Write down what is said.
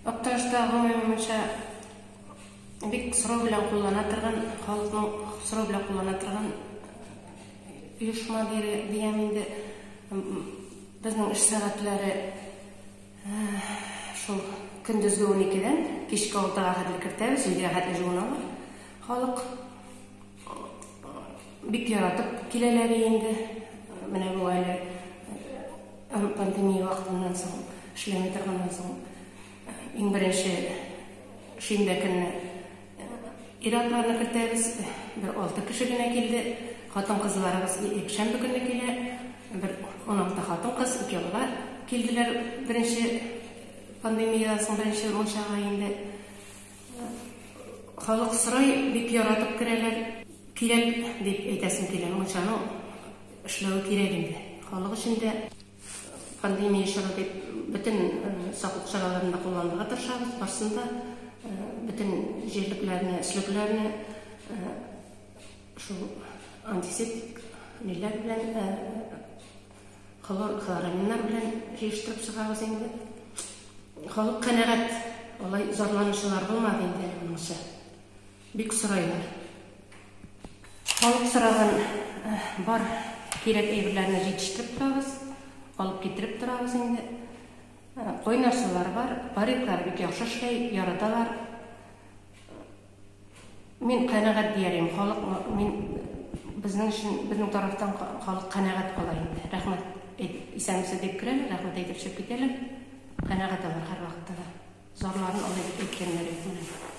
Актанышта гомумән мунча бик сорау белән куллана торган, халыкның сорау белән куллана торган оешма диям инде. Безнең эш сәгатьләре шул көндезге 12-дән кичке 6-га хәтле кертәбез, 7-гә хәтле жуыналар халык. Бик яратып киләләр инде. Менә бу әле пандемия вакытыннан соң, эшләми торганнан соң, иң беренче шимбә көнне ир-атларны кертәбез. Бер 6 кеше генә килде. Хатын-кызларыбыз якшәмбе көнне килә. Бер 16 хатын-кыз, ике бала килделәр беренче пандемиядан соң беренче мунчага инде. Халык сорый, бик яратып керәләр. Кирәк дип әйтәсем килә, мунчаның эшләве кирәк инде. Халык өчен дә пандемия чоры дип бөтен саклык чараларын да кулланырга тырышабыз, барсын да бөтен җирлекләрне, өслекләрне шул антисептик ниләр белән, хлор, хлораминнар белән җыештырып чыгабыз инде. Халык канәгать, алай зарланучылар булмады инде әле моңча. Бик сорыйлар. Халык сораган бар кирәк әйберләрне җитештереп торабыз, алып китереп торабыз инде. Кайнар сулар бар, париклар бик яхшы эшләй, яраталар. Мин канәгать дияр идем, халык мин безнең өчен, безнең тарафтан халык канәгать кала инде. Рәхмәт әйтеп, исәнмесез дип керәләр, рәхмәт әйтеп чыгып китәләр. Канәгать алар һәрвакытта да. Зарларын алай дип әйткәннәр юк менә.